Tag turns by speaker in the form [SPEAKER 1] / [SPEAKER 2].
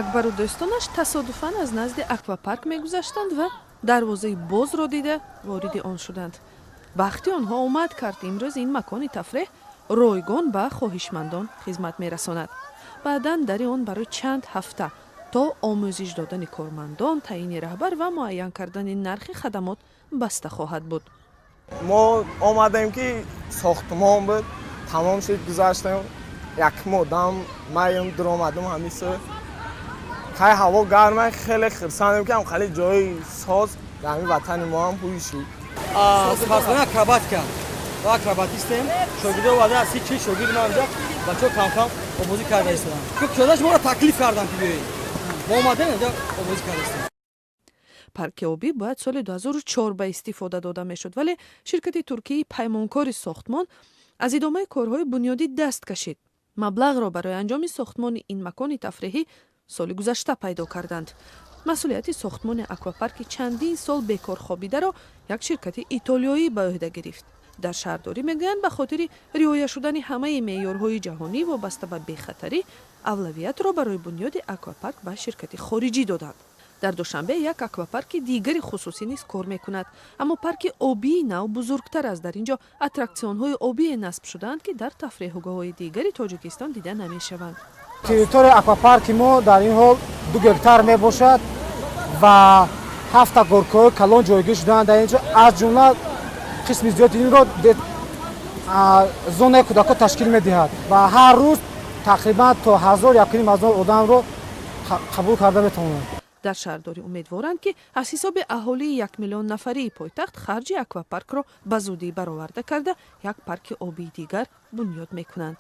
[SPEAKER 1] Акбару дӯстонаш тасодуфан аз назди аквапарк мегузаштанд ва дарвозаи бозро дида, вориди он шуданд. Бахти онҳо омад кард: имрӯз ин макони тафреҳ ройгон ба хоҳишмандон хизмат мерасонад. Баъдан дари он барои чанд ҳафта то омӯзиш додани кормандон, таъйини раҳбар ва муайян кардани нархи хадамот баста хоҳад буд.
[SPEAKER 2] Мо омадем, ки сохтмон буд, тамом шуд, гузаштем. Якум одам маем, дуромадем. Ҳамисо хай ҳаво гарма, хеле хурсандем, ки ҳам хеле ҷои соз дар ҳамин ватани мо ҳам ҳуй шуд.
[SPEAKER 3] Спортсмен, акробатика ва акробатистем. Шогирдо оварда, аз 30-40 шогирд ма инҷа бачаҳо кам-кам обозӣ карда истоданд. Киёдаш моро таклиф карданд, ки биёед. Мо омадем, инҷа обозӣ карда истодем.
[SPEAKER 1] Парки обӣ бояд соли 2004 ба истифода дода мешуд, вале ширкати туркии паймонкори сохтмон аз идомаи корҳои бунёдӣ даст кашид. Маблағро барои анҷоми сохтмони ин макони тафреҳӣ соли гузашта пайдо карданд. Масъулияти сохтмони аквапарки чандин сол бекор хобидаро як ширкати итолиёӣ ба ӯҳда гирифт. Дар шаҳрдорӣ мегӯянд, ба хотири риоя шудани ҳамаи меъёрҳои ҷаҳонӣ вобаста ба бехатарӣ авлавиятро барои бунёди аквапарк ба ширкати хориҷӣ доданд. Дар Душанбе як аквапарки дигари хусусӣ низ кор мекунад, аммо парки обии нав бузургтар аст. Дар ин ҷо аттраксионҳои обие насб шудаанд, ки дар тафреҳгоҳҳои дигари Тоҷикистон дида намешаванд.
[SPEAKER 4] Территорияи аквапарки мо дар ин ҳол 2 гектар мебошад ва ҳафта горкаҳои калон ҷойгир шудаанд дар ин ҷо. Аз ҷумла қисми зиёди инро зонаи кӯдакҳо ташкил медиҳад ва ҳар рӯз тақрибан то 1000, 1500 одамро қабул карда метавонад.
[SPEAKER 1] Дар шаҳрдорӣ умедворанд, ки аз ҳисоби аҳолии 1 миллион нафарии пойтахт харҷи аквапаркро ба зудӣ бароварда карда, як парки обии дигар бунёд мекунанд.